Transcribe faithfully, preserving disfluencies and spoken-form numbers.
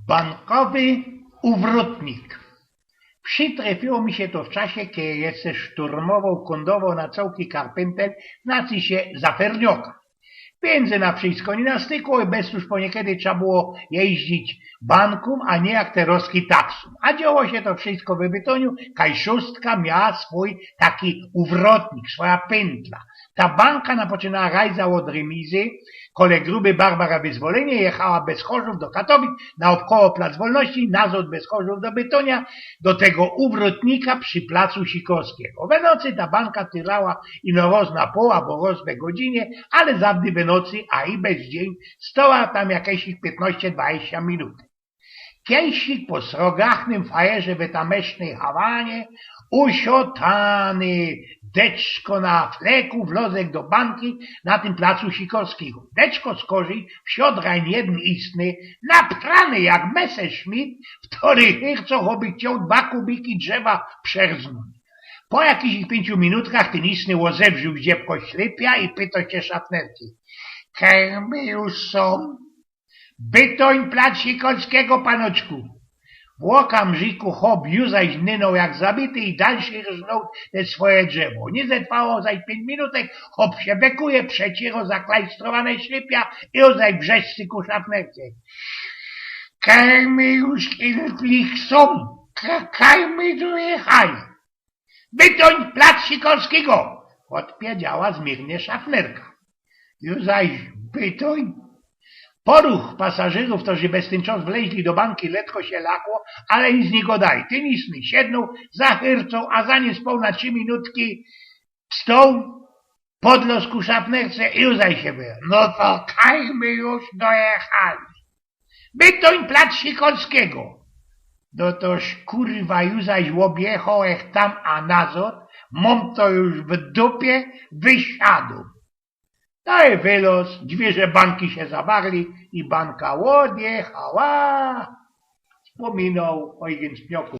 Bankowy uwrotnik. Przitryfiło mi sie to w czasie, kej jŏ se szturmowoł, kōndowoł na cołki karpyntel, znaczy sie za fernioka. Piyńdzy na wszysko niy nastykło i bez już po niykiedy trza było jeździć bankōm, a niy jak terŏzki taksōm. A dzioło sie to wszysko we Bytōniu, kaj szōstka miała swōj taki uwrotnik, swoja pyntla. Ta banka napoczynała rajza ôd remizy, kole Gruby Barbara Wyzwolynie, jechała bez Chorzōw do Katowic, naôbkoło Plac Wolności, nazŏd bez Chorzōw do Bytōnia, do tego uwrotnika przi placu Sikorskigo. We nocy ta banka tyrała ino rŏz na pōł abo rŏz we godzinie, ale zawdy we nocy, a i bez dziyń, stoła tam jakeś piytnŏście dwadzieścia minut. Kejsik po srogachnym fajerze we tamysznyj Hawanie usiotany deczko na fleku wlŏzek do banki na tym placu Sikorskigo. Deczko skorzij wsiŏd rajn jedyn istny, naptrany jak Messerschmitt, kery chyrcoł, choby chcioł dwa kubiki drzewa przerznōńć. Po jakisich piyńciu minutkach tyn istny ôzewrziōł dziebko ślypia i pytoł sie szafnerki: „Kej my już sōm?” „Bytōń, plac Sikorskigo, panoczku.” W ôkamrziku chop już zaś nynoł jak zabity i dalszy rznōł te swoje drzewo. Niy zetrwało zaś piyńć minutek, chop sie bekuje, przeciyrŏ zaklajstrowane ślypia i już zaś wrzeszczy ku szafnerce: „Kej my już, kej my sōm? Ka-, kaj my dojechali?” „Bytōń, plac Sikorskigo!” ôdpiedziała zmyrnie szafnerka. Już zaś Bytōń. Poruch pasażyrōw, kerzy bez tyn czas wleźli do banki, letko sie lachło, ale nic niy gŏdali. Tyn istny siednōł, zachyrcoł, a zanispŏł na trzi minutki wstoł, podlŏz ku szafnerce i już zaś sie było: „No to kaj my już dojechali?” „Bytōń, plac Sikorskigo.” „No toż, kurwa, już zaś ôbjechołech tam a nazŏd, mōm to już w dupie, wysiadōm.” No i wylŏz, dwiyrze banki sie zawarli i banka ôdjechała. Spōminoł Eugen Spnioku.